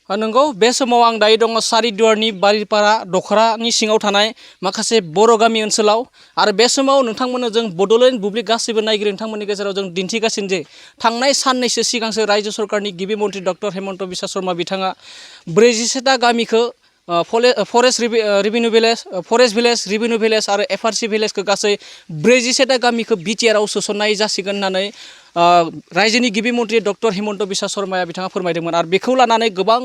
नंगौ बे समाव आं दायो दङ सारिदुवारनि बालिपारा दखरानि सिङाव थानाय माखासे बर' गामि ओनसोलाव आरो बे समाव नोंथांमोननो जों बड'लेण्ड बुब्लि गासैबो नायगिरि नोंथांमोननि गेजेराव जों दिन्थिगासिनो जे थांनाय साननैसो सिगांसो रायजो सरकारनि गिबि मन्थ्रि डक्टर हेमन्त बिश्व शर्मा बिथाङा 47टा गामिखौ फरेस्ट भिलेज रेभिनिउ भिलेज आरो एफआरसि भिलेजखौ गासै 47टा गामिखौ BTRआव सोसननाय जासिगोन होननानै रायजोनि गिबि मन्थ्रि डक्टर हेमन्त बिश्व शर्माया बिथाङा फोरमायदोंमोन आरो बेखौ लानानै गोबां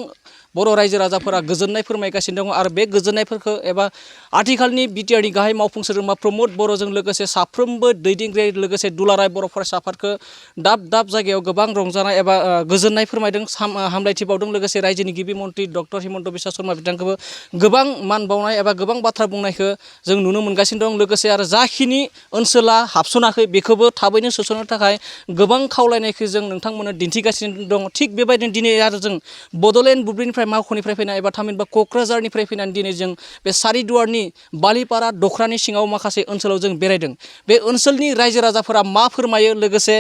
बर' रायजो राजाफोरा गोजोननाय फोरमायगासिनो दङ आरो बे गोजोननायफोरखौ एबा आथिखालनि BTRनि गाहाय मावफुं सोद्रोमा प्रमद बर'जों लोगोसे साफ्रोमबो दैदेनगिरि लोगोसे दुलाराय बर' फरायसा आफादखौ दाब जायगायाव गोबां रंजानाय एबा गोजोननाय फोरमायदों हामलायथि बावदों लोगोसे रायजोनि गिबि मन्थ्रि डक्टर हेमन्त बिश्व शर्मा बिथांखौबो गोबां मान बावनाय एबा गोबां बाथ्रा बुंनायखौ जों नुनो मोनगासिनो दं लोगोसे आरो जाखिनि ओनसोला हाबसनाखै बेखौबो थाबैनो सोसननो थाखाय गोबां खावलायनायखौ जों नोंथांमोननो दिन्थिगासिनो दं थिग बेबायदिनो दिनै आरो जों बड'लेण्ड बुब्लिनिफ्राय मावख'निफ्राय फैनाय एबा थामहिनबा क'क्राझारनिफ्राय फैनानै दिनै जों बे सारिदुवारनि बालिपारा दखरानि सिङाव माखासे ओनसोलाव जों बेरायदों बे ओनसोलनि रायजो राजाफोरा मा फोरमायो लोगोसे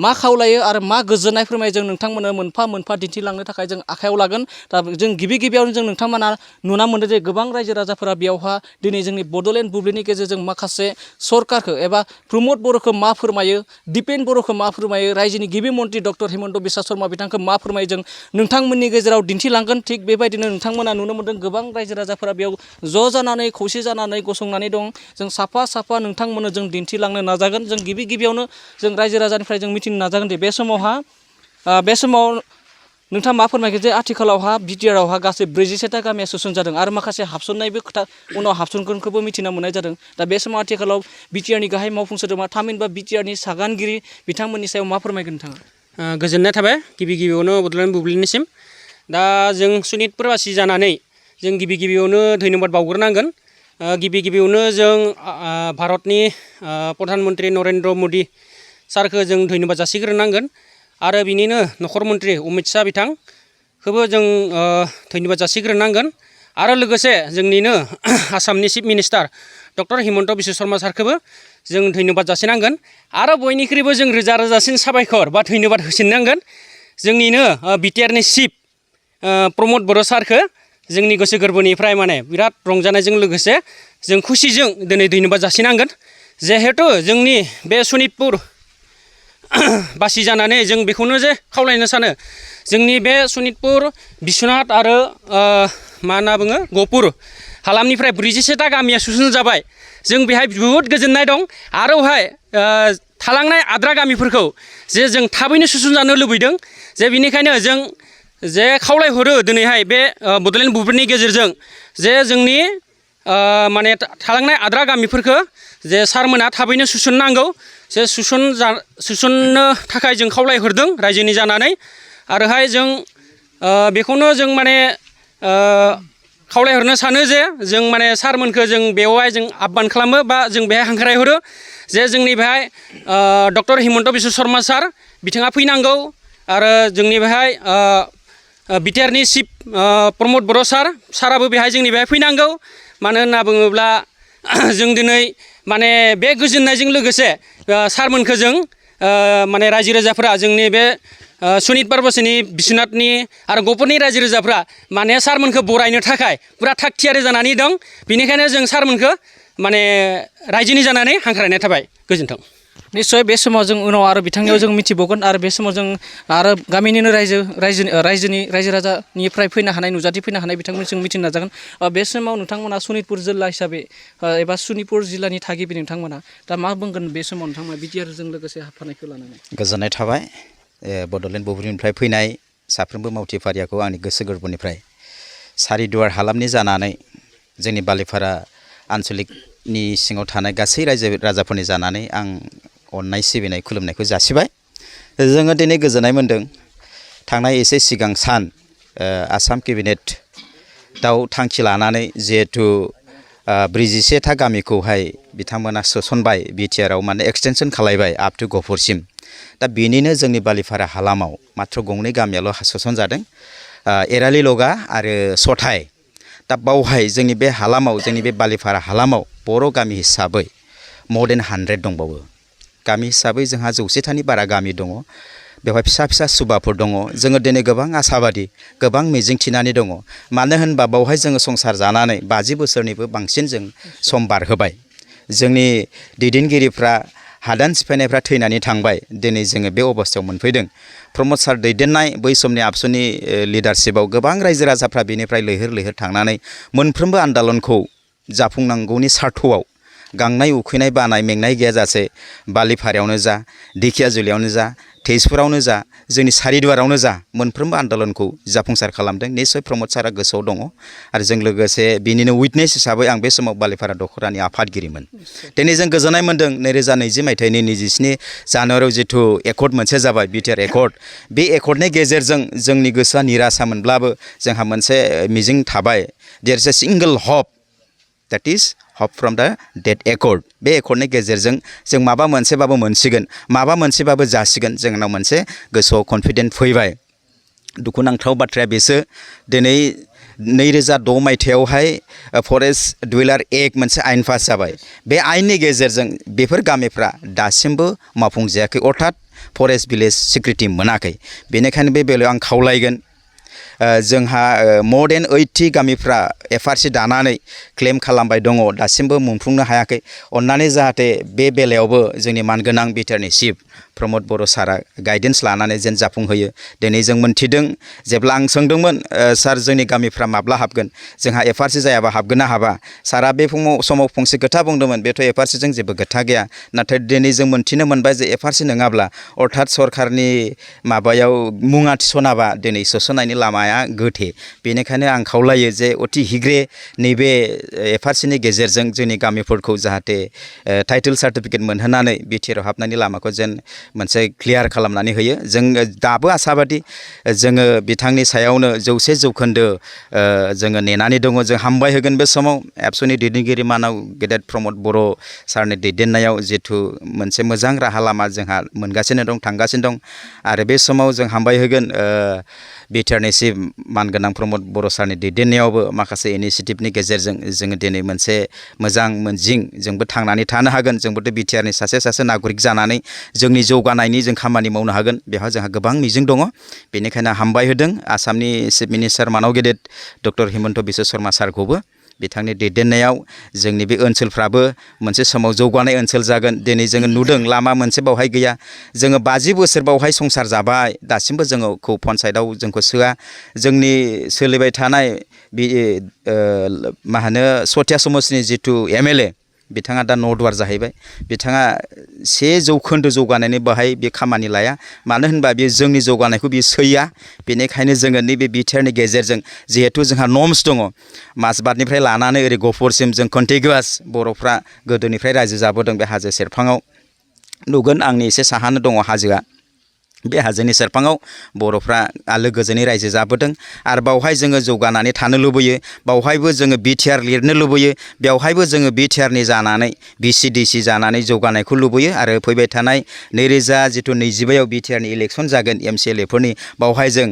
मा खावलायो आरो मा गोजोननाय फोरमायो जों नोंथांमोननो मोनफा मोनफा दिन्थिलांनो थाखाय जों आखायाव लागोन दा जों गिबियावनो जों नोंथांमोना नुना मोनदों जे गोबां रायजो राजाफोरा बेयावहा दिनै जोंनि बड'लेण्ड बुब्लिनि गेजेरजों माखासे सरकारखौ एबा प्रमद बर'खौ मा फोरमायो दिपेन बर'खौ मा फोरमायो रायजोनि गिबि मन्थ्रि डक्टर हेमन्त बिश्व शर्मा बिथांखौ मा फोरमायो जों नोंथांमोननि गेजेराव दिन्थिलांगोन थिग बेबायदिनो नोंथांमोना नुनो मोनदों गोबां रायजो राजाफोरा बेयाव ज' जानानै खौसे जानानै गसंनानै दं जों साफा नोंथांमोननो जों दिन्थिलांनो नाजागोन जों गिबियावनो जों रायजो राजानिफ्राय जों मिथिनो नाजागोन दे बे समाव नोंथाङा मा फोरमायगोन जे आथिखालावहा BTRआवहा गासै 47टा गामिया सोसन जादों आरो माखासे हाबसननायबो खोथा उनाव हाबसनगोनखौबो मिथिना मोननाय जादों दा बे समाव आथिखालाव BTRनि गाहाय मावफुं सोद्रोमा थामहिनबा BTRनि सागानगिरि बिथांमोननि सायाव मा फोरमायगोन नोंथाङा गोजोननाय थाबाय गिबियावनो बड'लेण्ड बुब्लिनिसिम दा जों सनितपुरबासि जानानै जों गिबियावनो धन्यबाद बावग्रोनांगोन गिबियावनो जों भारतनि प्रधान मन्त्रि नरेन्द्र मदि सारखौ जों धन्यबाद जासिग्रोनांगोन आरो बिनिनो नखर मन्त्रि अमित शाह बिथांखौबो जों धन्यबाद जासिग्रोनांगोन आरो लोगोसे जोंनिनो आसामनि chief minister doctor Himanta Biswa Sarma सारखौबो जों धन्यबाद जासिनांगोन आरो बयनिख्रुइबो जों रोजासिन साबायखर बा धन्यबाद होसिननांगोन जोंनिनो BTRनि चिफ प्रमद बर' सारखौ जोंनि गोसो गोरबोनिफ्राय माने बिराद रंजानायजों लोगोसे जों खुसिजों दिनै धन्यबाद जासिनांगोन जिहेतु जोंनि बे सनितपुर बासि जानानै जों बेखौनो जे खावलायनो सानो जोंनि बे सनितपुर बिश्वनाथ आरो मा होनना बुङो गहपुर हालामनिफ्राय 47टा गामिया सुसन जाबाय जों बेहाय बहुद गोजोननाय दं आरो बेहाय थालांनाय आद्रा गामिफोरखौ जे जों थाबैनो सुसन जानो लुबैदों जे बिनिखायनो जों जे खावलायहरो दिनैहाय बे बड'लेण्ड बुब्लिनि गेजेरजों जे जोंनि माने थालांनाय आद्रा गामिफोरखौ जे सारमोना थाबैनो सुसननांगौ जे सुसननो थाखाय जों खावलायहरदों रायजोनि जानानै आरोहाय जों बेखौनो जों माने खावलायहरनो सानो जे जों माने सारमोनखौ जों बेवहाय जों आह्वान खालामो बा जों बेहाय हांख्रायहरो जे जोंनि बेहाय डक्टर हेमन्त बिश्व शर्मा सार बिथाङा फैनांगौ आरो जोंनि बेहाय BTRनि चिफ प्रमद बर' साराबो बेहाय जोंनि बेहाय फैनांगौ मानो होनना बुङोब्ला जों दिनै माने बे गोजोननायजों लोगोसे सारमोनखौ जों माने रायजो राजाफोरा जोंनि बे सनितपुर बासिनि बिश्वनाथनि आरो गहपुरनि रायजो राजाफ्रा माने सारमोनखौ बरायनो थाखाय पुरा थाग थियारि जानानै दं बेनिखायनो जों सारमोनखौ माने रायजोनि जानानै हांख्रायनाय थाबाय गोजोन्थों निश्चय बे समाव जों उनाव आरो बिथांनियाव जों मिथिबावगोन आरो बे समाव जों आरो गामिनिनो रायजो राजानिफ्राय फैनो हानाय नुजाथि फैनो हानाय बिथांमोनजों मिथिनो नाजागोन बे समाव नोंथांमोना सनितपुर जिल्ला हिसाबै एबा सनितपुर जिल्लानि थागिबि नोंथांमोना दा मा बुंगोन बे समाव नोंथांमोना BTRजों लोगोसे हाबफानायखौ लानानै गोजोननाय थाबाय बड'लेण्ड बुब्लिनिफ्राय फैनाय साफ्रोमबो मावथि फारियाखौ आंनि गोसो गोरबोनिफ्राय सारिदुवार हालामनि जानानै जोंनि बालिपारा आन्चलिकनि सिङाव थानाय गासै रायजो राजाफोरनि जानानै आं अननाय सिबिनाय खुलुमनायखौ जासिबाय जोङो दिनै गोजोननाय मोन्दों थांनाय एसे सिगां सान आसाम केबिनेटआव थांखि लानानै जिहेथु 47टा गामिखौहाय बिथांमोना सोसनबाय BTRआव माने एक्सटेनसन खालायबाय आप टु गहपुरसिम दा बेनिनो जोंनि बालिपारा हालामाव मात्र 2 गामियाल' सोसन जादों एरालिलगा आरो सथाय दा बावहाय जोंनि बे हालामाव जोंनि बे बालिपारा हालामाव बर' गामि हिसाबै more than 100 दंबावो गामि हिसाबै जोंहा 100थानि बारा गामि दङ बेवहाय फिसा फिसा सुबाफोर दङ जोङो दिनै गोबां आसाबादि गोबां मिजिं थिनानै दङ मानो होनबा बावहाय जोङो संसार जानानै 50 बोसोरनिबो बांसिन जों सम बारहोबाय जोंनि दैदेनगिरिफ्रा हादान सिफायनायफ्रा थैनानै थांबाय दिनै जोङो बे अबस्थायाव मोनफैदों प्रमद सार दैदेननाय बै समनि आबसुनि लिडारशिपआव गोबां रायजो राजाफ्रा बेनिफ्राय लैहोर लैहोर थांनानै मोनफ्रोमबो आन्दालनखौ जाफुंनांगौनि सार्थआव गांनाय उखैनाय बानाय मेंनाय गैयाजासे बालिफारायावनो जा ढेकियाजुलियावनो जा तेजपुरावनो जा जोंनि सारिदुवारावनो जा मोनफ्रोमबो आन्दालनखौ जाफुंसार खालामदों निश्चय प्रमद सारा गोसोआव दङ आरो जों लोगोसे बिनिनो उइटनेस हिसाबै आं बे समाव बालिफारा दखरानि आफादगिरिमोन दिनै जों गोजोननाय मोन्दों 2020 मायथाइनि 27 जानुवारियाव जिथु एकर्ड मोनसे जाबाय BTR एकर्ड बे एकर्डनि गेजेरजों जोंनि गोसोआ निरासा मोनब्लाबो जोंहा मोनसे मिजिं थाबाय there is a single hop that is hop from the date accord बे एकर्डनि गेजेरजों जों माबा मोनसेबाबो मोनसिगोन माबा मोनसेबाबो जासिगोन जोंनाव मोनसे गोसोआव कन्फिडेन्ट फैबाय दुखुनांथाव बाथ्राया बेसो दिनै 2006 मायथाइयावहाय फरेस्ट डुवेलार एक्ट मोनसे आयेन पास जाबाय बे आयेननि गेजेरजों बेफोर गामिफ्रा दासिमबो मावफुंजायाखै अर्थात फरेस्ट भिलेज सिकिउरिटि मोनाखै बेनिखायनो बे बेलायाव आं खावलायगोन जोंहा more than 80 गामिफ्रा FRC दानानै क्लेम खालामबाय दङ दासिमबो मोनफुंनो हायाखै अन्नानै जाहाथे बे बेलायावबो जोंनि मानगोनां BTRनि चिफ प्रमद बर' सारा गाइडेन्स लानानै जेन जाफुंहोयो दिनै जों मोनथिदों जेब्ला आं सोंदोंमोन सार जोंनि गामिफ्रा माब्ला हाबगोन जोंहा FRC जायाबा हाबगोन ना हाबा सारा बे समाव फंसे खोथा बुंदोंमोन बेथ' FRCजों जेबो खोथा गैया नाथाय दिनै जों मोनथिनो मोनबाय जे FRC नङाब्ला अर्थात सरकारनि माबायाव मुङा थिसनाबा दिनै सोसननायनि लामाया गोथे बेनिखायनो आं खावलायो जे अति हिग्रे नैबे FRCनि गेजेरजों जोंनि गामिफोरखौ जाहाथे टाइटेल सार्टिफिकेट मोनहोनानै BTRआव हाबनायनि लामाखौ जेन मोनसे क्लियार खालामनानै होयो जों दाबो आसाबादि जोङो बिथांनि सायावनो 100% जोङो नेनानै दङ जों हामबाय होगोन बे समाव एबसुनि दैदेनगिरि मानाव गेदेर प्रमद बर' सारनि दैदेननायाव जिथु मोनसे मोजां राहा लामा जोंहा मोनगासिनो दं थांगासिनो दं आरो बे समाव जों हामबाय होगोन BTRनि चिफ मानगोनां प्रमद बर' सारनि दैदेननायावबो माखासे इनिसियेटिभनि गेजेरजों जोङो दिनै मोनसे मोजां मोनजिं जोंबो थांनानै थानो हागोन जोंबोथ' BTRनि सासे नागरिक जानानै जोंनि जौगानायनि जों खामानि मावनो हागोन बेवहाय जोंहा गोबां मिजिं दङ बेनिखायनो हामबाय होदों आसामनि चिफ मिनिस्टार मानाव गेदेर डक्टर हिमन्त बिश्व शर्मा सारखौबो बिथांनि दैदेननायाव जोंनि बे ओनसोलफ्राबो मोनसे समाव जौगानाय ओनसोल जागोन दिनै जोङो नुदों लामा मोनसे बावहाय गैया जोङो 50 बोसोर बावहाय संसार जाबाय दासिमबो जोंखौ पन्सायतआव जोंखौ सोआ जोंनि सोलिबाय थानाय मा होनो सथिया समस्तिनि जिथु MLA बिथाङा दा नर्दवार जाहैबाय बिथाङा 100% जौगानायनि बाहाय बे खामानि लाया मानो होनबा बे जोंनि जौगानायखौ बे सैया बेनिखायनो जोङो नैबे BTRनि गेजेरजों जिहेतु जोंहा नर्म्स दङ माजबादनिफ्राय लानानै ओरै गहपुरसिम जों कन्टिगुवास बर'फ्रा गोदोनिफ्राय रायजो जाबोदों बे हाजो सेरफाङाव नुगोन आंनि एसे साहानो दङ हाजोआ बे हाजोनि सेरफाङाव बर'फ्रा आलो गोजोनै रायजो जाबोदों आरो बावहाय जोङो जौगानानै थानो लुबैयो बावहायबो जोङो BTR लिरनो लुबैयो बेवहायबो जोङो BTRनि जानानै BCDC जानानै जौगानायखौ लुबैयो आरो फैबाय थानाय 2025आव BTRनि इलेक्सन जागोन MCLA फोरनि बावहाय जों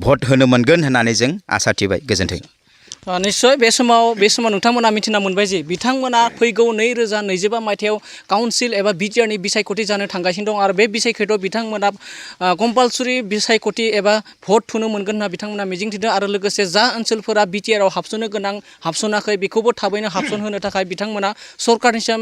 भट होनो मोनगोन होननानै जों आसा थिबाय गोजोन्थों निश्चय बे समाव नोंथांमोना मिथिना मोनबाय जे बिथांमोना फैगौ 2025 मायथाइयाव काउन्सिल एबा BTRनि बिसायख'थि जानो थांगासिनो दं आरो बे बिसायख'थियाव बिथांमोना कम्पालसरि बिसायख'थि एबा भट थुनो मोनगोन होनना बिथांमोना मिजिंथिदों आरो लोगोसे जा ओनसोलफोरा BTRआव हाबसोनो गोनां हाबसनाखै बेखौबो थाबैनो हाबसन होनो थाखाय बिथांमोना सरकारनिसिम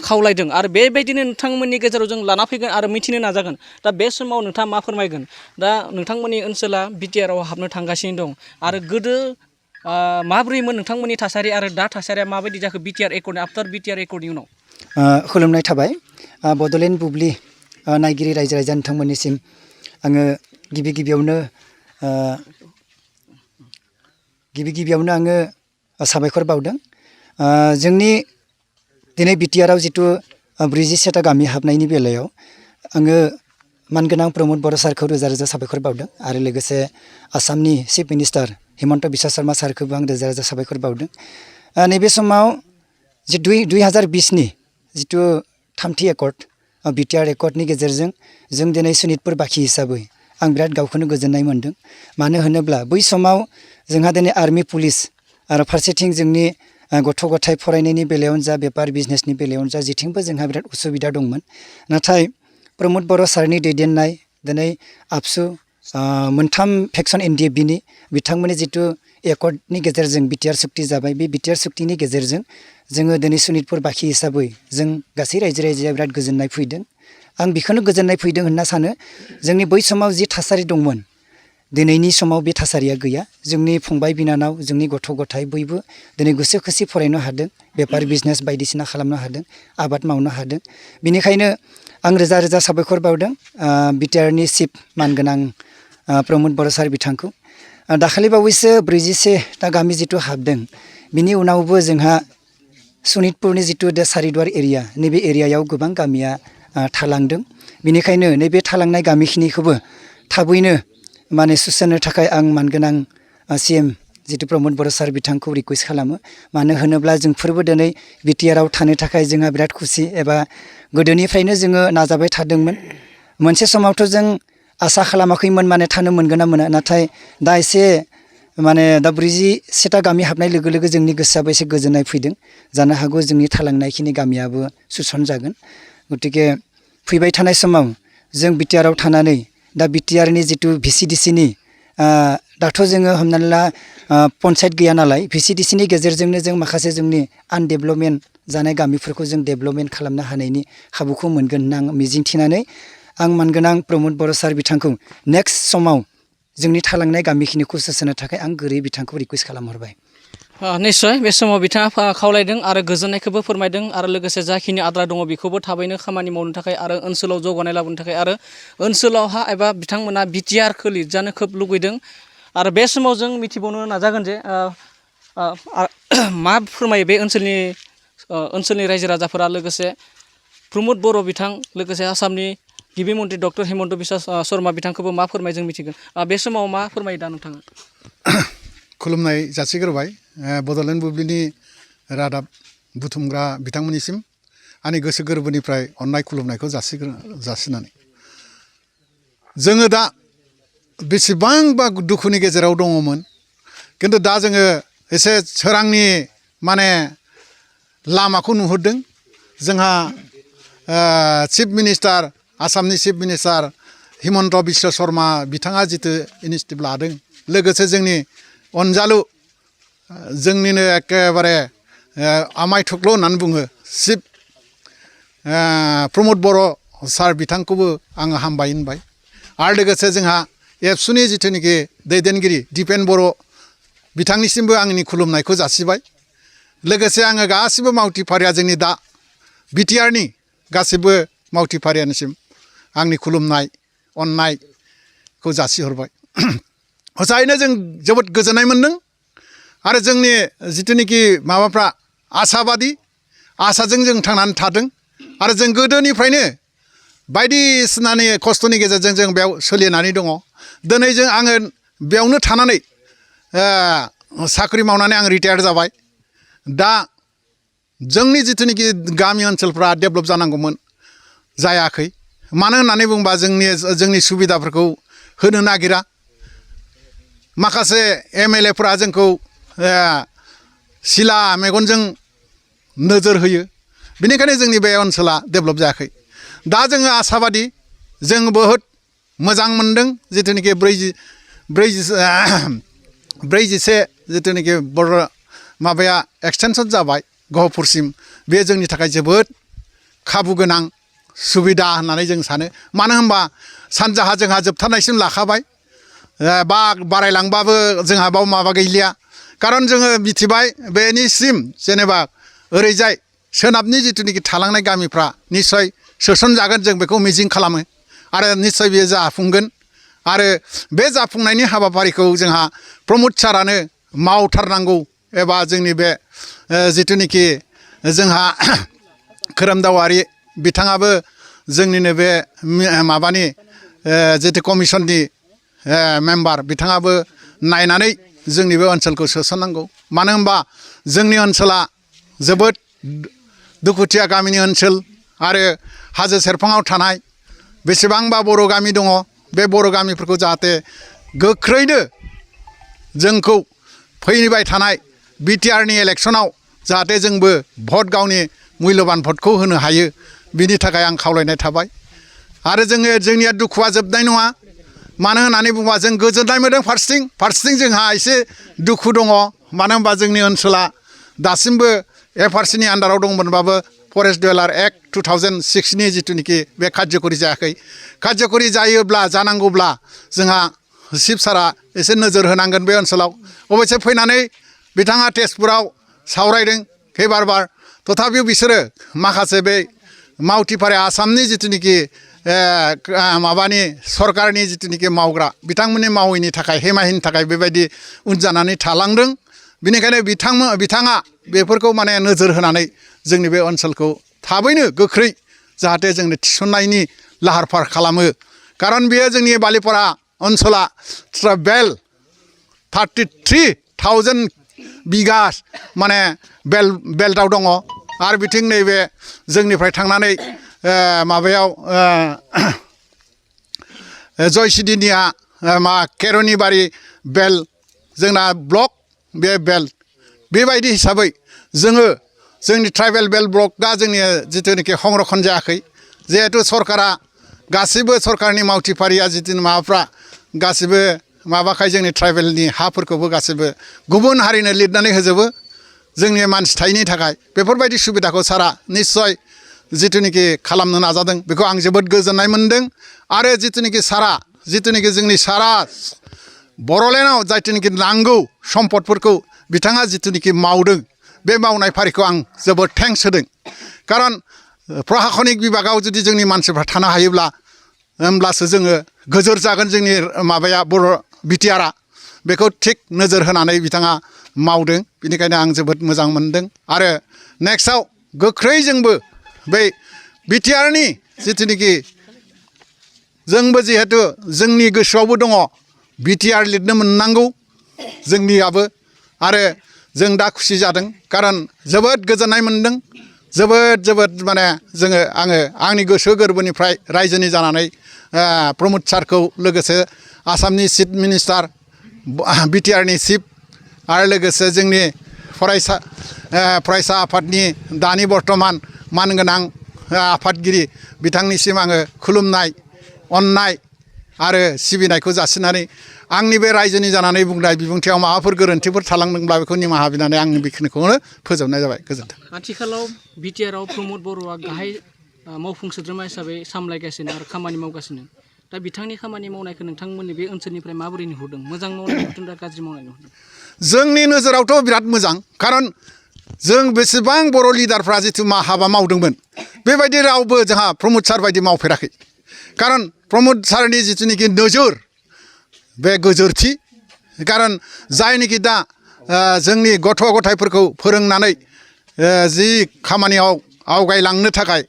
खावलायदों आरो बेबायदिनो नोंथांमोननि गेजेराव जों लाना फैगोन आरो मिथिनो नाजागोन दा बे समाव नोंथाङा मा फोरमायगोन दा नोंथांमोननि ओनसोला BTRआव हाबनो थांगासिनो दं आरो गोदो माब्रैमोन नोंथांमोननि थासारि आरो दा थासारिया माबायदि जाखो BTR एकर्डनि आफ्टार BTR एकर्डनि उनाव खुलुमनाय थाबाय बड'लेण्ड बुब्लि नायगिरि रायजो राजा नोंथांमोननिसिम आङो गिबि गिबियावनो आङो साबायखर बावदों जोंनि दिनै BTRआव जिथु 47टा गामि हाबनायनि बेलायाव आङो मानगोनां प्रमद बर' सारखौ रोजा रोजा साबायखर बावदों आरो लोगोसे आसामनि चिफ मिनिस्टार हिमन्त बिश्व शर्मा सारखौबो आं रोजा रोजा साबायखर बावदों नैबे समाव जे 2020नि जिथु थामथि एकर्ड BTR एकर्डनि गेजेरजों जों दिनै सनितपुर बाखि हिसाबै आं बिराद गावखौनो गोजोननाय मोन्दों मानो होनोब्ला बै समाव जोंहा दिनै आर्मि पुलिस आरो फारसेथिं जोंनि गथ' गथाय फरायनायनि बेलायावनो जा बेपार बिजनेसनि बेलायावनो जा जेथिंबो जोंहा बिराद उसुबिदा दंमोन नाथाय प्रमद बर' सारनि दैदेननाय दिनै आबसु मोनथाम फेक्सन NDFBनि बिथांमोननि जितु एकर्डनि गेजेरजों BTR सुक्ति जाबाय बे BTR सुक्तिनि गेजेरजों जोङो दिनै सनितपुर बाखि हिसाबै जों गासै रायजोआ बिराद गोजोननाय फैदों आं बेखौनो गोजोननाय फैदों होनना सानो जोंनि बै समाव जि थासारि दंमोन दिनैनि समाव बे थासारिया गैया जोंनि फंबाय बिनानाव जोंनि गथ' गथाय बयबो दिनै गोसो खुसि फरायनो हादों बेपार बिजनेस बायदिसिना खालामनो हादों आबाद मावनो हादों बेनिखायनो आं रोजा रोजा साबायखर बावदों BTRनि चिफ मानगोनां प्रमद बर' सार बिथांखौ दाखालि बावैसो 41टा गामि जितु हाबदों बिनि उनावबो जोंहा सनितपुरनि जितु दा सारिदुवार एरिया नैबे एरियायाव गोबां गामिया थालांदों बेनिखायनो नैबे थालांनाय गामिखिनिखौबो थाबैनो माने सुस्रांनो थाखाय आं मानगोनां CM जितु प्रमद बर' सार बिथांखौ रिकुवेस्ट खालामो मानो होनोब्ला जोंफोरबो दिनै BTRआव थानो थाखाय जोंहा बिराद खुसि एबा गोदोनिफ्रायनो जोङो नाजाबाय थादोंमोन मोनसे समावथ' जों आसा खालामाखैमोन माने थानो मोनगोन ना मोना नाथाय दा एसे माने दा 41टा गामि हाबनाय लोगो लोगो जोंनि गोसोआबो एसे गोजोननाय फैदों जानो हागौ जोंनि थालांनायखिनि गामियाबो सुस्रांजागोन गतिके फैबाय थानाय समाव जों BTRआव थानानै दा BTRनि जितु VCDCनि दाथ' जोङो हमनानै ला पन्सायत गैया नालाय VCDCनि गेजेरजोंनो जों माखासे जोंनि आनडेभेलपमेन्ट जानाय गामिफोरखौ जों डेभेलपमेन्ट खालामनो हानायनि खाबुखौ मोनगोन होनना आं मिजिंथिनानै आं मानगोनां प्रमद बर' सार बिथांखौ नेक्स्ट समाव जोंनि थालांनाय गामिखिनिखौ सोसोनो थाखाय आं गोरै बिथांखौ रिकुवेस्ट खालामहरबाय निश्चय बे समाव बिथाङा खावलायदों आरो गोजोननायखौबो फोरमायदों आरो लोगोसे जाखिनि आद्रा दङ बेखौबो थाबैनो खामानि मावनो थाखाय आरो ओनसोलाव जौगानाय लाबोनो थाखाय आरो ओनसोलावहा एबा बिथांमोना BTRखौ लिरजानो खोब लुगैदों आरो बे समाव जों मिथिबावनो नाजागोन जे मा फोरमायो बे ओनसोलनि रायजो राजाफोरा लोगोसे प्रमद बर' बिथां लोगोसे आसामनि गिबि मन्त्रि डक्टर हेमन्त बिश्व शर्मा बिथांखौबो मा फोरमाय जों मिथिगोन बे समाव मा फोरमायो दा नोंथाङा खुलुमनाय जासिग्रोबाय बड'लेण्ड बुब्लिनि रादाब बुथुमग्रा बिथांमोननिसिम आंनि गोसो गोरबोनिफ्राय अननाय खुलुमनायखौ जासिनानै जोङो दा बेसेबांबा दुखुनि गेजेराव दङमोन खिन्थु दा जोङो एसे सोरांनि माने लामाखौ नुहुरदों जोंहा चिफ मिनिस्टार आसामनि चिफ मिनिस्टार हिमन्त बिश्व शर्मा बिथाङा जितु इनिसियेटिभ लादों लोगोसे जोंनि अनजालु जोंनिनो एखेबारे आमाय थुख्ल' होननानै बुङो चिफ प्रमद बर' सार बिथांखौबो आङो हामबाय होनबाय आरो लोगोसे जोंहा एबसुनि जिथुनिखि दैदेनगिरि दिपेन बर' बिथांनिसिमबो आंनि खुलुमनायखौ जासिबाय लोगोसे आङो गासिबो मावथिफारिया जोंनि दा BTRनि गासिबो मावथिफारियानिसिम आंनि खुलुमनाय अननायखौ जासिहरबाय हसायैनो जों जोबोद गोजोननाय मोन्दों आरो जोंनि जिथुनिखि माबाफ्रा आसाबादि आसाजों जों थांनानै थादों आरो जों गोदोनिफ्रायनो बायदिसिनानि खस्थ'नि गेजेरजों जों बेयाव सोलिनानै दङ दिनै आङो बेयावनो थानानै साख्रि मावनानै आं रिटायार जाबाय दा जोंनि जिथुनिखि गामि ओनसोलफ्रा डेभेलप जानांगौमोन जायाखै मानो होननानै बुङोबा जोंनि सुबिदाफोरखौ होनो नागिरा माखासे MLAफोरा जोंखौ सिला मेगनजों नोजोर होयो बेनिखायनो जोंनि बे ओनसोला डेभेलप जायाखै दा जोङो आसाबादि जों बहुद मोजां मोनदों जिथुनिखि 41 जिथुनिखि बर' माबाया एक्सटेनसन जाबाय गहपुरसिम बे जोंनि थाखाय जोबोद खाबु गोनां सुबिदा होननानै जों सानो मानो होनबा सानजाहा जोंहा जोबथारनायसिम लाखाबाय बारायलांबाबो जोंहा बाव माबा गैलिया खारन जोङो मिथिबाय बेनिसिम जेनेबा ओरैजाय सोनाबनि जिथुनिखि थालांनाय गामिफ्रा निस्सय सोसनजागोन जों बेखौ मिजिं खालामो आरो निस्सय बेयो जाफुंगोन आरो बे जाफुंनायनि हाबाफारिखौ जोंहा प्रमद सारानो मावथारनांगौ एबा जोंनि बे जिथुनिखि जोंहा खोरोमदावारि बिथाङाबो जोंनिनो बे माबानि जितु कमिसननि मेम्बार बिथाङाबो नायनानै जोंनि बे ओनसोलखौ सोसननांगौ मानो होनबा जोंनि ओनसोला जोबोद दुखुथिया गामिनि ओनसोल आरो हाजो सेरफाङाव थानाय बेसेबांबा बर' गामि दङ बे बर' गामिफोरखौ जाहाथे गोख्रैनो जोंखौ फैबाय थानाय BTRनि इलेक्सनाव जाहाथे जोंबो भट गावनि मुल्यबान भटखौ होनो हायो बिनि थाखाय आं खावलायनाय थाबाय आरो जोंनिया दुखुआ जोबनाय नङा मानो होननानै बुङोबा जों गोजोननाय मोनदों फारसेथिं जोंहा एसे दुखु दङ मानो होनबा जोंनि ओनसोला दासिमबो एफआरसिनि आन्दाराव दंमोनबाबो फरेस्ट डिवेलार एक्ट 2006नि जिथुनिखि बे कार्यकरि जायाखै कार्यकरि जायोब्ला जानांगौब्ला जोंहा चिफ सारा एसे नोजोर होनांगोन बे ओनसोलाव अबयसे फैनानै बिथाङा तेजपुराव सावरायदों खैबारबार तथापिও बिसोरो माखासे बे मावथिफारि आसामनि जिथुनिखि माबानि सरकारनि जिथुनिखि मावग्रा बिथांमोननि मावैनि थाखाय हेमाहिनि थाखाय बेबायदि उन जानानै थालांदों बेनिखायनो बिथाङा बेफोरखौ माने नोजोर होनानै जोंनि बे ओनसोलखौ थाबैनो गोख्रै जाहाथे जोंनो थिसननायनि लाहार फाहार खालामो खारन बेयो जोंनि बालिपारा ओनसोला बेल 33,000 बिगा माने बेल्टआव दङ आरो बिथिं नैबे जोंनिफ्राय थांनानै माबायाव जयसिदिनिया केरनिबारि बेल जोंना ब्लक बे बेल्ट बेबायदि हिसाबै जोंनि ट्राइबेल बेल्ट ब्लकआ जोंनि जिथुनिखि संरक्षण जायाखै जिहेतु सरकारा गासिबो सरकारनि मावथिफारिया जिथु माबाफ्रा गासिबो माबाखाय जोंनि ट्राइबेलनि हाफोरखौबो गासिबो गुबुन हारिनो लिरनानै होजोबो जोंनि मानसि थायैनि थाखाय बेफोरबायदि सुबिदाखौ सारा निस्सय जिथुनिखि खालामनो नाजादों बेखौ आं जोबोद गोजोननाय मोनदों आरो जिथुनिखि जोंनि सारा बड'लेण्डआव जायथुनिखि नांगौ सम्पदफोरखौ बिथाङा जिथुनिखि मावदों बे मावनाय फारिखौ आं जोबोद थेंक्स होदों खारन प्रशासनिक बिभागाव जुदि जोंनि मानसिफ्रा थानो हायोब्ला होमब्लासो जोङो गोजोर जागोन जोंनि माबाया बर' बिटिआरआ बेखौ थिग नोजोर होनानै बिथाङा मावदों बेनिखायनो आं जोबोद मोजां मोनदों आरो नेक्स्टआव गोख्रै जोंबो बै बिटिआरनि जिथुनिखि जोंबो जिहेतु जोंनि गोसोआवबो दङ बिटिआर लिरनो मोननांगौ जोंनियाबो आरो जों दा खुसि जादों खारन जोबोद गोजोननाय मोनदों जोबोद माने आङो आंनि गोसो गोरबोनिफ्राय रायजोनि जानानै प्रमद सारखौ लोगोसे आसामनि चिफ मिनिस्टार बिटिआरनि चिफ आरो लोगोसे जोंनि फरायसा आफादनि दानि बर्तमान मानगोनां आफादगिरि बिथांनिसिम आङो खुलुमनाय अननाय आरो सिबिनायखौ जासिनानै आंनि बे रायजोनि जानानै बुंनाय बिबुंथियाव माबाफोर गोरोन्थिफोर थालांदोंब्ला बेखौ निमाहा बिनानै आं बेखिनिखौनो फोजोबनाय जाबाय गोजोन्थों। आथिखालाव बिटिआरआव प्रमद बर'आ गाहाय मावफुं सोद्रोमा हिसाबै सामलायगासिनो आरो खामानि मावगासिनो दा बिथांनि खामानि मावनायखौ नोंथांमोननि बे ओनसोलनिफ्राय माबोरै नुहुरदों मोजां मावनाय नुहुरदों दा गाज्रि मावनाय नुहुरदों? जोंनि नोजोरावथ' बिराद मोजां खारन जों बेसेबां बर' लिडारफ्रा जिथु हाबा मावदोंमोन बेबायदि रावबो जोंहा प्रमद सार बायदि मावफेराखै खारन प्रमद सारनि जिथुनिखि नोजोर बे गोजोरथि खारन जायनिखि दा जोंनि गथ' गथायफोरखौ फोरोंनानै जि खामानियाव आवगायलांनो थाखाय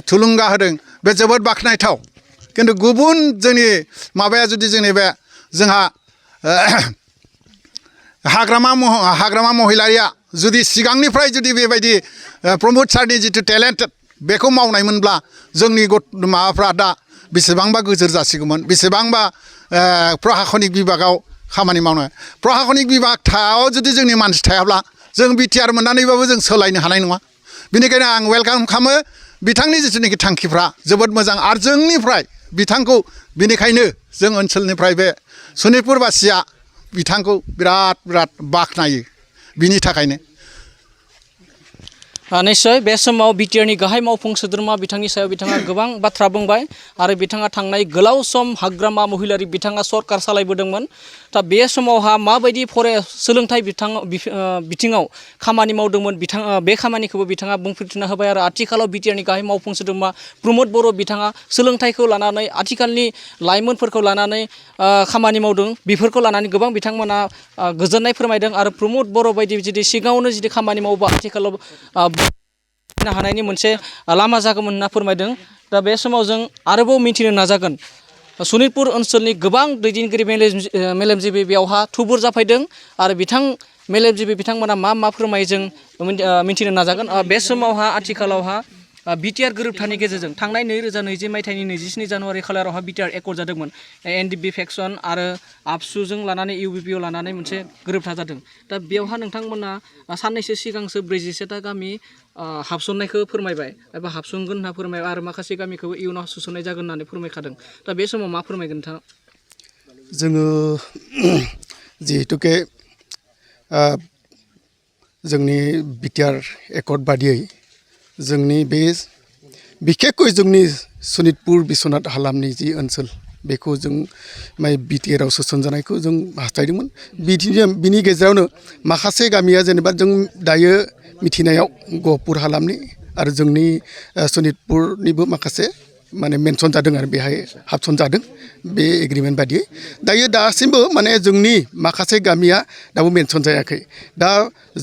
थुलुंगा होदों बे जोबोद बाख्नायथाव खिन्थु गुबुन जोंनि माबाया जुदि जोंनि बे जोंहा हाग्रामा महिलारिया जुदि सिगांनिफ्राय जुदि बेबायदि प्रमद सारनि जिथु टेलेन्टेड बेखौ मावनायमोनब्ला जोंनि माबाफ्रा दा बेसेबांबा गोजोर जासिगौमोन बेसेबांबा प्रशासनिक बिभागाव खामानि मावनो प्रशासनिक बिभागाव जुदि जोंनि मानसि थायाब्ला जों बिटिआर मोननानैबाबो जों सोलायनो हानाय नङा बेनिखायनो आं वेलकाम खालामो बिथांनि जिथुनिखि थांखिफ्रा जोबोद मोजां आरो जोंनिफ्राय बिथांखौ बेनिखायनो जों ओनसोलनिफ्राय बे सनितपुरबासिया बिथांखौ बिराद बाख्नायो बिनि थाखायनो निश्चय बे समाव बिटिआरनि गाहाय मावफुं सोद्रोमा बिथांनि सायाव बिथाङा गोबां बाथ्रा बुंबाय आरो बिथाङा थांनाय गोलाव सम हाग्रामा महिलारि बिथाङा सरकार सालायबोदोंमोन दा बे समावहा माबायदि सोलोंथाइ बिथिङाव खामानि मावदोंमोन बे खामानिखौबो बिथाङा बुंफोरथिना होबाय आरो आथिखालाव बिटिआरनि गाहाय मावफुं सोद्रोमा प्रमद बर' बिथाङा सोलोंथाइखौ लानानै आथिखालनि लाइमोनफोरखौ लानानै खामानि मावदों बेफोरखौ लानानै गोबां बिथांमोना गोजोननाय फोरमायदों आरो प्रमद बर' बायदि जुदि सिगाङावनो जुदि खामानि मावोबा आथिखालाव हानायनि मोनसे लामा जागौमोन होनना फोरमायदों दा बे समाव जों आरोबाव मिथिनो नाजागोन सनितपुर ओनसोलनि गोबां दैदेनगिरि मेलेमजिबि बेयावहा थुबुर जाफैदों आरो मेलेमजिबि बिथांमोना मा फोरमायो जों मिथिनो नाजागोन बे समावहा आथिखालावहा BTR गोरोबथानि गेजेरजों थांनाय 2020 मायथाइनि 27 जानुवारि खालारावहा BTR एकर्ड जादोंमोन NDB फेक्सन आरो आबसुजों लानानै UBPआव लानानै मोनसे गोरोबथा जादों दा बेवहा नोंथांमोना साननैसो सिगांसो 47टा गामि हाबसननायखौ फोरमायबाय एबा हाबसनगोन होनना फोरमायबाय आरो माखासे गामिखौ इयुनाव सोसननाय जागोन होननानै फोरमायखादों दा बे समाव मा फोरमायगोन नोंथाङा जोङो जिहेतुके जोंनि BTR एकर्ड बादियै जोंनि बे बिखेखै जोंनि सनितपुर बिश्वनाथ हालामनि जि ओनसोल बेखौ जों BTRआव सोसनजानायखौ जों हास्थायदोंमोन बिनि गेजेरावनो माखासे गामिया जेनेबा जों दायो मिथिनायाव गहपुर हालामनि आरो जोंनि सनितपुरनिबो माखासे माने मेनसन जादों आरो बेहाय हाबसन जादों बे एग्रिमेन्ट बादियै दायो दासिमबो माने जोंनि माखासे गामिया दाबो मेनसन जायाखै दा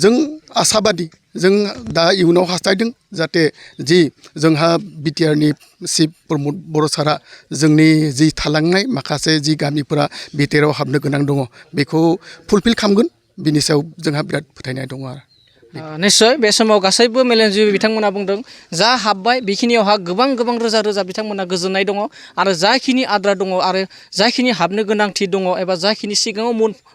जों आसाबादि जों दा इयुनाव हास्थायदों जाहाथे जि जोंहा BTRनि चिफ प्रमद बर' सारा जोंनि जि थालांनाय माखासे जि गामिफोरा BTRआव हाबनो गोनां दङ बेखौ फुलफिल खालामगोन बिनि सायाव जोंहा बिराद फोथायनाय दङ आरो निश्चय बे समाव गासैबो मेलेमजिबि बिथांमोना बुंदों जा हाबबाय बेखिनियावहा गोबां रोजा रोजा बिथांमोना गोजोननाय दङ आरो जाखिनि आद्रा दङ आरो जाखिनि हाबनो गोनांथि दङ एबा जाखिनि सिगाङाव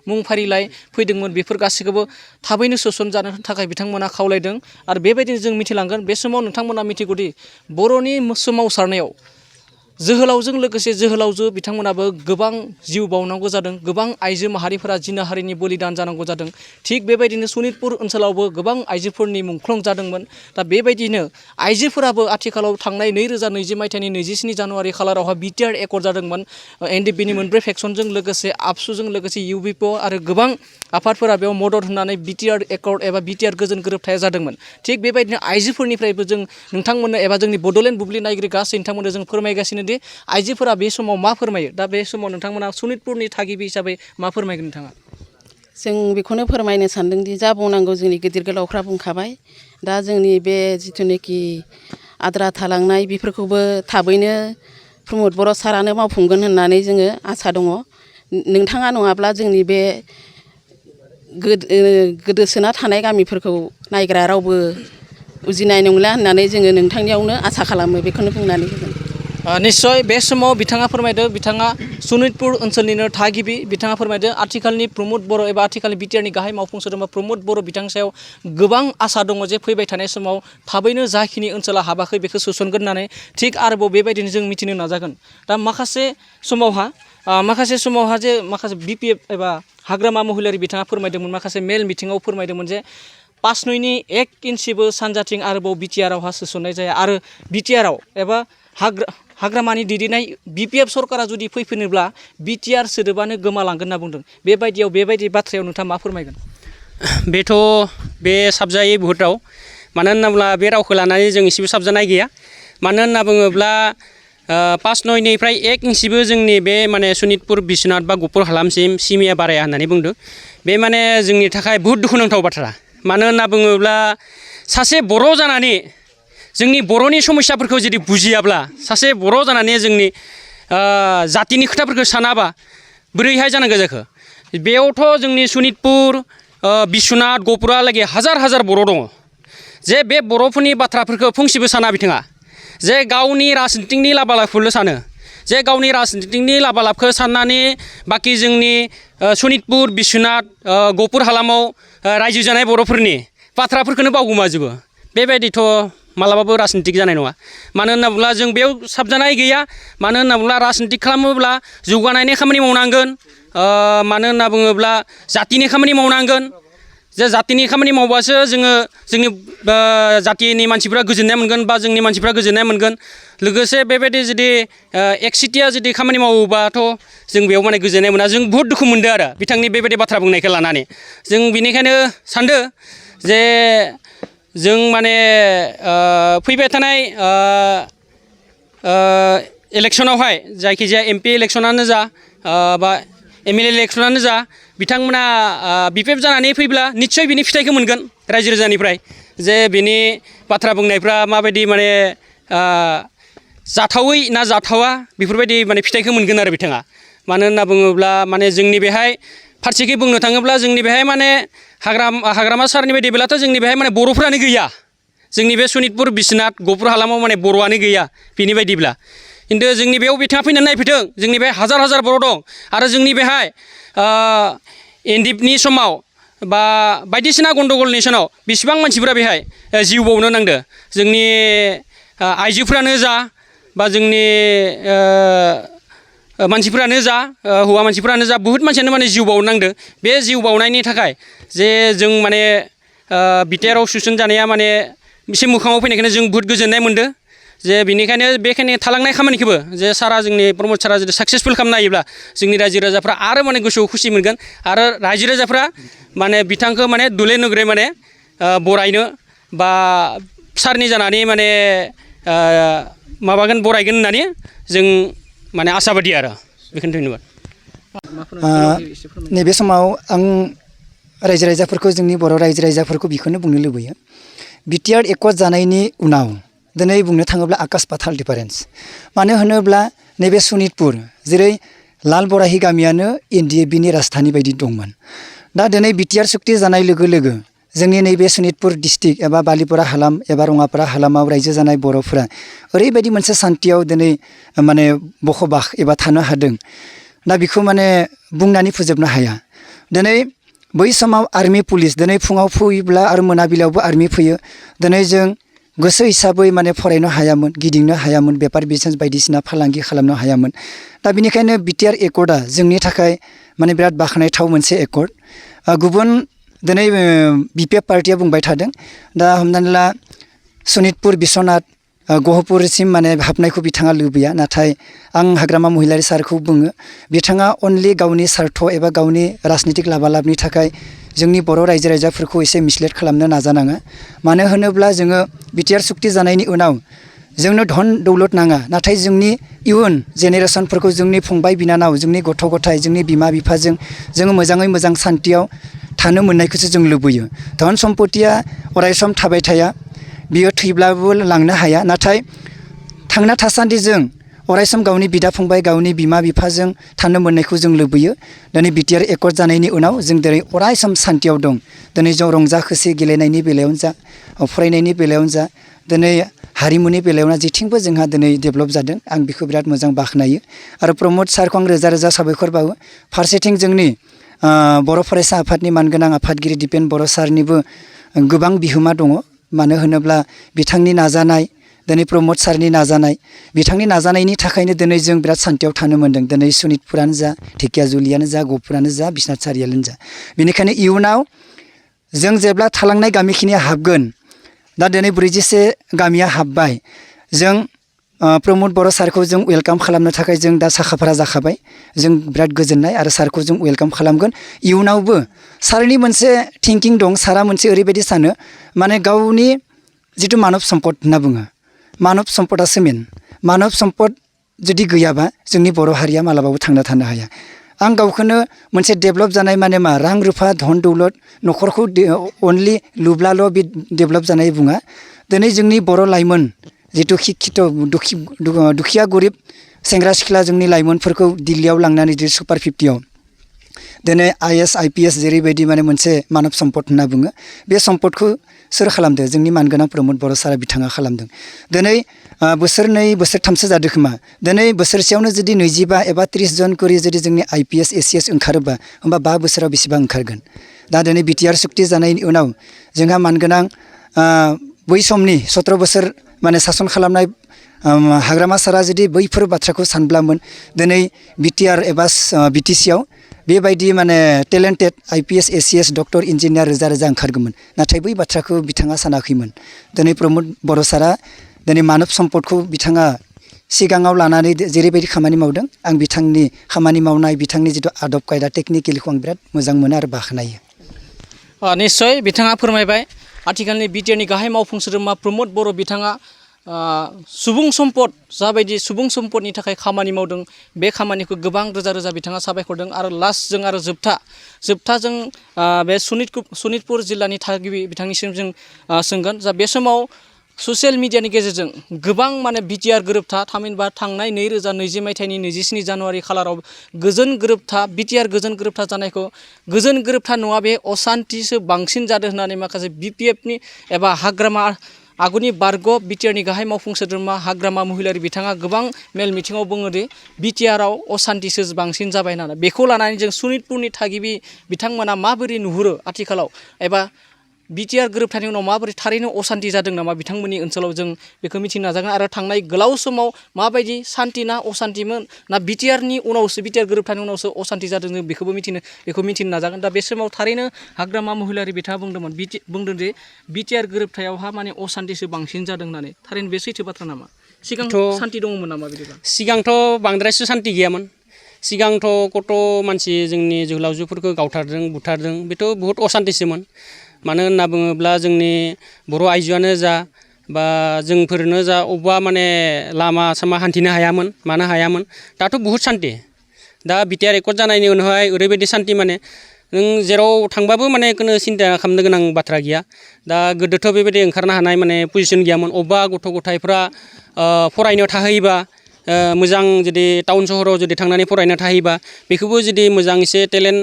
मुं फारिलाइ फैदोंमोन बेफोर गासैखौबो थाबैनो सोसनजानो थाखाय बिथांमोना खावलायदों आरो बेबायदिनो जों मिथिलांगोन बे समाव नोंथांमोना मिथिगौदि बर'नि सोमावसारनायाव जोहोलावजों लोगोसे जोहोलावजो बिथांमोनाबो गोबां जिउ बावनांगौ जादों गोबां आइजो माहारिफोरा जिनाहारिनि बलिदान जानांगौ जादों थिग बेबायदिनो सनितपुर ओनसोलावबो गोबां आइजोफोरनि मुंख्लं जादोंमोन दा बेबायदिनो आइजोफोराबो आथिखालाव थांनाय 2020 मायथाइनि 27 जानुवारि खालारावहा BTR एकर्ड जादोंमोन NDBनि मोनब्रै फेक्सनजों लोगोसे आबसुजों लोगोसे UBP आरो गोबां आफादफोरा बेयाव मदद होनानै BTR एकर्ड एबा BTR गोजोन गोरोबथाया जादोंमोन थिग बेबायदिनो आइजोफोरनिफ्रायबो जों नोंथांमोननो एबा जोंनि बड'लेण्ड बुब्लि नायगिरि गासै नोंथांमोननो जों फोरमायगासिनो दि आइजोफोरा बे समाव मा फोरमायो दा बे समाव नोंथांमोना सनितपुरनि थागिबि हिसाबै मा फोरमायगोन नोंथाङा जों बेखौनो फोरमायनो सानदोंदि जा बुंनांगौ जोंनि गिदिर गोलावफ्रा बुंखाबाय दा जोंनि बे जिथुनाखि आद्रा थालांनाय बेफोरखौबो थाबैनो प्रमद बर' सारानो मावफुंगोन होननानै जोङो आसा दङ नोंथाङा नङाब्ला जोंनि बे गोदोसोना थानाय गामिफोरखौ नायग्रा रावबो उजिनाय नंला होननानै जोङो नोंथांनियावनो आसा खालामो बेखौनो बुंनानै होगोन निश्चय बे समाव बिथाङा फोरमायदों बिथाङा सनितपुर ओनसोलनिनो थागिबि बिथाङा फोरमायदों आथिखालनि प्रमद बर' एबा आथिखालनि BTRनि गाहाय मावफुं सोद्रोमा प्रमद बर' बिथांनि सायाव गोबां आसा दङ जे फैबाय थानाय समाव थाबैनो जाखिनि ओनसोला हाबाखै बेखौ सोसनगोन होननानै थिग आरोबाव बेबायदिनो जों मिथिनो नाजागोन दा माखासे समावहा जे माखासे BPF एबा हाग्रामा महिलारि बिथाङा फोरमायदोंमोन माखासे मेल मिथिङाव फोरमायदोंमोन जे 5/9 1 इन्सिबो सानजाथिं आरोबाव BTRआवहा सोसननाय जाया आरो BTRआव एबा हाग्रामानि दैदेननाय BPF सरकारा जुदि फैफिनोब्ला BTR सोदोबानो गोमालांगोन होनना बुंदों बेबायदि बाथ्रायाव नोंथाङा मा फोरमायगोन बेथ' बे साबजायै बहुद राव मानो होनना बुङोब्ला बे रावखौ लानानै जों एसेबो साबजानाय गैया मानो होनना बुङोब्ला 5/9निफ्राय 1 इन्सिबो जोंनि बे माने सनितपुर बिश्वनाथ बा गहपुर हालामसिम सिमाया बाराया होननानै बुंदों बे माने जोंनि थाखाय बहुद दुखुनांथाव बाथ्रा मानो होनना बुङोब्ला सासे बर' जानानै जोंनि बर'नि समस्याफोरखौ जुदि बुजियाब्ला सासे बर' जानानै जोंनि जातिनि खोथाफोरखौ सानाबा बोरैहाय जानांगौ जाखो बेयावथ' जोंनि सनितपुर बिश्वनाथ गहपुरालागै हाजार बर' दङ जे बे बर'फोरनि बाथ्राफोरखौ फंसेबो साना बिथाङा जे गावनि राजनितिकनि लाबालाबखौल' सानो जे गावनि राजनितिकनि लाबालाबखौ साननानै बाखि जोंनि सनितपुर बिश्वनाथ गहपुर हालामाव रायजो जानाय बर'फोरनि बाथ्राफोरखौनो बावगोमाजोबो बेबायदिथ' मालाबाबो राजनितिक जानाय नङा मानो होनना बुङोब्ला जों बेयाव साबजानाय गैया मानो होनना बुङोब्ला राजनितिक खालामोब्ला जौगानायनि खामानि मावनांगोन मानो होनना बुङोब्ला जातिनि खामानि मावनांगोन जे जातिनि खामानि मावबासो जोङो जोंनि जातिनि मानसिफ्रा गोजोननाय मोनगोन बा जोंनि मानसिफ्रा गोजोननाय मोनगोन लोगोसे बेबायदि जुदि एकसिटिया जुदि खामानि मावोबाथ' जों बेयाव माने गोजोननाय मोना जों बहुद दुखु मोनदों आरो बिथांनि बेबायदि बाथ्रा बुंनायखौ लानानै जों बेनिखायनो सानदों जे जों माने फैबाय थानाय इलेक्सनावहाय जायखिजाया MP इलेक्सनानो जा बा MLA इलेक्सनानो जा बिथांमोना BPF जानानै फैब्ला निस्सय बिनि फिथाइखौ मोनगोन रायजो राजानिफ्राय जे बिनि बाथ्रा बुंनायफ्रा माबायदि माने जाथावै ना जाथावा बेफोरबायदि माने फिथाइखौ मोनगोन आरो बिथाङा मानो होनना बुङोब्ला माने जोंनि बेहाय फारसेखै बुंनो थाङोब्ला जोंनि बेहाय माने हाग्रामा सारनि बायदिब्लाथ' जोंनि बेहाय माने बर'फ्रानो गैया जोंनि बे सनितपुर बिश्वनाथ गहपुर हालामाव माने बर'आनो गैया बिनि बायदिब्ला खिन्थु जोंनि बेयाव बिथाङा फैनानै नायफैथों जोंनि बे हाजार हाजार बर' दं आरो जोंनि बेहाय एनडिएफनि समाव बा बायदिसिना गन्दगलनि समाव बेसेबां मानसिफोरा बेहाय जिउ बावनो नांदो जोंनि आइजोफ्रानो जा बा जोंनि मानसिफ्रानो जा हौवा मानसिफ्रानो जा बुहुत मानसियानो माने जिउ बावनांदो बे जिउ बावनायनि थाखाय जे जों माने बिटिआरआव सोसन जानाया माने एसे मोखाङाव फैनायखायनो जों बुहुत गोजोननाय मोनदो जे बेनिखायनो बेखायनो थालांनाय खामानिखौबो जे सारा जोंनि प्रमद सारा जुदि साक्सेसफुल खालामनो हायोब्ला जोंनि रायजो राजाफ्रा आरो माने गोसोआव खुसि मोनगोन आरो रायजो राजाफ्रा माने बिथांखौ माने दुले नुग्रे माने बरायनो बा सारनि जानानै माने माबागोन बरायगोन होननानै जों माने आसाबादि आरो बेखौनो धन्यबाद नैबे समाव आं रायजो राजाफोरखौ जोंनि बर' रायजो राजाफोरखौ बेखौनो बुंनो लुबैयो बिटिआर एकर्ड जानायनि उनाव दिनै बुंनो थाङोब्ला आकाश पाताल डिफारेन्स मानो होनोब्ला नैबे सनितपुर जेरै लाल बराहि गामियानो एनडिएफबिनि राजधानी बायदि दंमोन दा दिनै बिटिआर सुक्ति जानाय लोगो लोगो जोंनि नैबे सनितपुर डिस्ट्रिक्ट एबा बालिपरा हालाम एबा रङापारा हालामाव रायजो जानाय बर'फोरा ओरैबायदि मोनसे सान्थियाव दिनै माने बखबास एबा थानो हादों दा बेखौ माने बुंनानै फोजोबनो हाया दिनै बै समाव आर्मि पुलिस दिनै फुङाव फैयोब्ला आरो मोनाबिलियावबो आर्मि फैयो दिनै जों गोसो हिसाबै माने फरायनो हायामोन गिदिंनो हायामोन बेफार बिजनेस बायदिसिना फालांगि खालामनो हायामोन दा बेनिखायनो बिटिआर एकर्डआ जोंनि थाखाय माने बिराद बाख्नायथाव मोनसे एकर्ड गुबुन दिनै बिपिएफ पार्टिया बुंबाय थादों दा हमनानै ला सनितपुर बिश्वनाथ गहपुरसिम माने हाबनायखौ बिथाङा लुबैया नाथाय आं हाग्रामा महिलारि सारखौ बुङो बिथाङा अनलि गावनि सार्थ एबा गावनि राजनितिक लाबालाबनि थाखाय जोंनि बर' रायजो राजाफोरखौ एसे मिसलेट खालामनो नाजानाङा मानो होनोब्ला जोङो बिटिआर सुक्ति जानायनि उनाव जोंनो धन दौलत नाङा नाथाय जोंनि इयुन जेनेरेसनफोरखौ जोंनि फंबाय बिनानाव जोंनि गथ' गथाय जोंनि बिमा बिफाजों जोङो मोजाङै मोजां सान्थियाव थानो मोननायखौसो जों लुबैयो धन सम्पतिया अरायसम थाबाय थाया बियो थैब्लाबो लांनो हाया नाथाय थांना थासान्दि जों अरायसम गावनि बिदा फंबाय गावनि बिमा बिफाजों थानो मोननायखौ जों लुबैयो दिनै बिटिआर एकर्ड जानायनि उनाव जों दिनै अरायसम सान्थियाव दं दिनै जों रंजा खुसि गेलेनायनि बेलायावनो जा फरायनायनि बेलायावनो जा दिनै हारिमुनि बेलायावनो जेथिंबो जोंहा दिनै डेभेलप जादों आं बेखौ बिराद मोजां बाख्नायो आरो प्रमद सारखौ आं रोजा रोजा साबायखर बावो फारसेथिं जोंनि बर' फरायसा आफादनि मानगोनां आफादगिरि दिपेन बर' सारनिबो गोबां बिहोमा दङ मानो होनोब्ला बिथांनि नाजानाय दिनै प्रमद सारनि नाजानाय बिथांनि नाजानायनि थाखायनो दिनै जों बिराद सान्थियाव थानो मोन्दों दिनै सनितपुरानो जा ढेकियाजुलियानो जा गहपुरानो जा बिश्वनाथ सारियालियानो जा बेनिखायनो इयुनाव जों जेब्ला थालांनाय गामिखिनिया हाबगोन दा दिनै 47 गामिया हाबबाय जों प्रमद बर' सारखौ जों वेलकाम खालामनो थाखाय जों दा साखाफारा जाखाबाय जों बिराद गोजोननाय आरो सारखौ जों वेलकाम खालामगोन इयुनावबो सारनि मोनसे थिंकिं दं सारा मोनसे ओरैबायदि सानो माने गावनि जिथु मानब सम्पद होनना बुङो मानब सम्पदासो मेन मानब सम्पद जुदि गैयाबा जोंनि बर' हारिया मालाबाबो थांना थानो हाया आं गावखौनो मोनसे डेभेलप जानाय माने मा रां रुफा धन दौलत न'खरखौ अनलि लुब्लाल' बे डेभेलप जानाय बुङा दिनै जोंनि बर' लाइमोन जिथु शिक्षित दुखिया गरिब सेंग्रा सिख्ला जोंनि लाइमोनफोरखौ दिल्लीयाव लांनानै जे सुपार 50आव दिनै IAS IPS जेरैबायदि माने मोनसे मानब सम्पद होनना बुङो बे सम्पदखौ सोर खालामदो जोंनि मानगोनां प्रमद बर' सारा बिथाङा खालामदों दिनै बोसोरनै बोसोरथामसो जादों खोमा दिनै बोसोरसेयावनो जुदि 25 एबा 30 जन करि जुदि जोंनि IPS ACS ओंखारोबा होमबा 5 बोसोराव बेसेबां ओंखारगोन दा दिनै बिटिआर सुक्ति जानायनि उनाव जोंहा मानगोनां बै समनि 17 बोसोर माने सासन खालामनाय हाग्रामा सारा जुदि बैफोर बाथ्राखौ सानब्लामोन दिनै बिटिआर एबा बिटिसिआव बेबायदि माने talented IPS ACS doctor engineer रोजा रोजा ओंखारगौमोन नाथाय बै बाथ्राखौ बिथाङा सानाखैमोन दिनै प्रमद बर' सारा दिनै मानब सम्पदखौ बिथाङा सिगाङाव लानानै जेरैबायदि खामानि मावदों आं बिथांनि खामानि मावनाय बिथांनि जिथु आदब खायदा टेकनिकेलखौ आं बिराद मोजां मोनो आरो बाख्नायो निस्सय बिथाङा फोरमायबाय आथिखालनि बिटिआरनि गाहाय मावफुं सोद्रोमा प्रमद बर' बिथाङा सुबुं सम्पद जाबायदि सुबुं सम्पदनि थाखाय खामानि मावदों बे खामानिखौ गोबां रोजा रोजा बिथाङा साबायखरदों आरो लास्टजों आरो जोबथा जों बे सनितपुर जिल्लानि थागिबि बिथांनिसिम जों सोंगोन जा बे समाव ससियेल मिडियानि गेजेरजों गोबां माने बिटिआर गोरोबथा थामहिनबा थांनाय 2020 मायथाइनि 27 जानुवारि खालाराव गोजोन गोरोबथा बिटिआर गोजोन गोरोबथा जानायखौ गोजोन गोरोबथा नङा बे असान्थिसो बांसिन जादों होननानै माखासे बिपिएफनि एबा हाग्रामा आगुनि बारग' बिटिआरनि गाहाय मावफुं सोद्रोमा हाग्रामा महिलारि बिथाङा गोबां मेल मिथिङाव बुङोदि बिटिआरआव असान्तिसो बांसिन जाबाय होननानै बेखौ लानानै जों सनितपुरनि थागिबि बिथांमोना माबोरै नुहुरो आथिखालाव एबा बिटिआर गोरोबथानि उनाव माबोरै थारैनो असान्ति जादों नामा बिथांमोननि ओनसोलाव जों बेखौ मिथिनो नाजागोन आरो थांनाय गोलाव समाव माबायदि सान्ति ना असान्तिमोन ना बिटिआरनि उनावसो बिटिआर गोरोबथानि उनावसो असान्ति जादों जों बेखौ मिथिनो नाजागोन। दा बे समाव थारैनो हाग्रामा महिलारि बिथाङा बुंदों दि बिटिआर गोरोबथायावहा माने असान्तिसो बांसिन जादों होननानै थारैनो बे सैथो बाथ्रा नामा? सिगांथ' सान्ति दङमोन नामा बिदिबा? सिगांथ' बांद्रायसो सान्ति गैयामोन। सिगांथ' कत' मानसि जोंनि जोहोलावजोफोरखौ गावथारदों बुथारदों बेथ' बहुत असान्तिसोमोन। मानो होनना बुङोब्ला जोंनि बर' आइजोआनो जा बा जोंफोरनो जा अबेबा माने लामा सामा हान्थिनो हायामोन मानो हायामोन। दाथ' बहुत सान्ति। दा बिटिआर एकर्ड जानायनि उनावहाय ओरैबायदि सान्ति माने नों जेराव थांबाबो माने खुनु सिन्ता खालामनो गोनां बाथ्रा गैया। दा गोदोथ' बेबायदि ओंखारनो हानाय माने पजिसन गैयामोन। अबेबा गथ' गथायफ्रा फरायनो थाहैयोबा मोजां जुदि टाउन सहराव जुदि थांनानै फरायनो थाहैयोबा बेखौबो जुदि मोजां एसे टेलेन्ट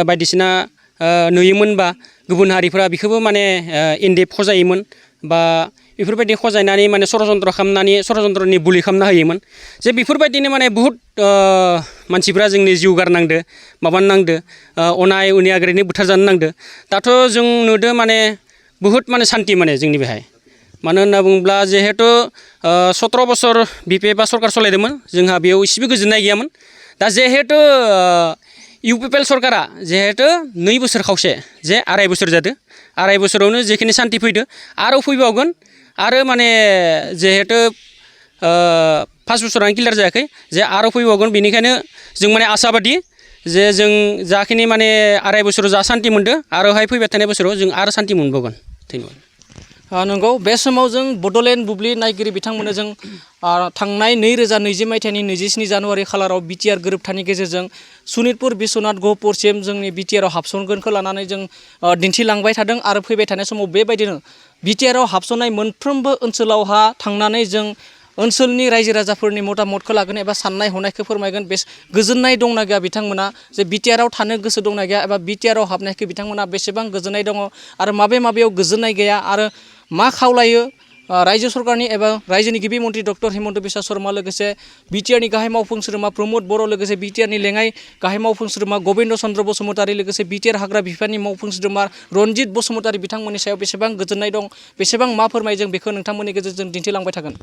बायदिसिना नुयोमोनबा गुबुन हारिफ्रा बेखौबो माने इनडेप खजायोमोन बा बेफोरबायदि खजायनानै माने षड़यन्त्र खालामनानै षड़यन्त्रनि बुलि खालामना होयोमोन। जे बेफोरबायदिनो माने बुहुत मानसिफ्रा जोंनि जिउ गारनांदो माबानो नांदो अनाय उनियागैनो बुथारजानो नांदो। दाथ' जों नुदो माने बुहुत माने सान्ति माने जोंनि बेहाय। मानो होनना बुङोब्ला जिहेतु 17 बोसोर बिपिएफ बा सरकार सालायदोंमोन जोंहा बेयाव इसेबो गोजोननाय गैयामोन। दा जिहेतु इउपिपिएल सरकारा जिहेतु 2 बोसोर खावसे जे 2.5 बोसोर जादो 2.5 बोसोरावनो जेखिनि सान्ति फैदो आरो फैबावगोन आरो माने जिहेतु 5 बोसोरानो क्लियार जायाखै जे आरो फैबावगोन। बेनिखायनो जों माने आसाबादि जे जों जाखिनि माने 2.5 बोसोराव जा सान्ति मोनदो आरोहाय फैबाय थानाय बोसोराव जों आरो सान्ति मोनबावगोन। धन्यबाद। नंगौ बे समाव जों बड'लेण्ड बुब्लि नायगिरि बिथांमोननो जों थांनाय 2020 मायथाइनि 27 जानुवारि खालाराव बिटिआर गोरोबथानि गेजेरजों सनितपुर बिश्वनाथ गहपुरसिम जोंनि बिटिआरआव हाबसनगोनखौ लानानै जों दिन्थिलांबाय थादों आरो फैबाय थानाय समाव बेबायदिनो बिटिआरआव हाबसननाय मोनफ्रोमबो ओनसोलावहा थांनानै जों ओनसोलनि रायजो राजाफोरनि मतामतखौ लागोन एबा साननाय हनायखौ फोरमायगोन। बे गोजोननाय दंना गैया बिथांमोना जे बिटिआरआव थानो गोसो दंना गैया एबा बिटिआरआव हाबनायखौ बिथांमोना बेसेबां गोजोननाय दङ आरो माबेयाव गोजोननाय गैया आरो मा खावलायो रायजो सरकारनि एबा रायजोनि गिबि मन्त्रि डक्टर हिमन्त बिश्व शर्मा लोगोसे बिटिआरनि गाहाय मावफुं सोद्रोमा प्रमद बर' लोगोसे बिटिआरनि लेङाइ गाहाय मावफुं सोद्रोमा गबिन्द चन्द्र बसुमतारी लोगोसे बिटिआर हाग्रा बिफाननि मावफुं सोद्रोमा रनजित बसुमतारी बिथांमोननि सायाव बेसेबां गोजोननाय दं बेसेबां मा फोरमायो जों बेखौ नोंथांमोननि गेजेरजों दिन्थिलांबाय थागोन।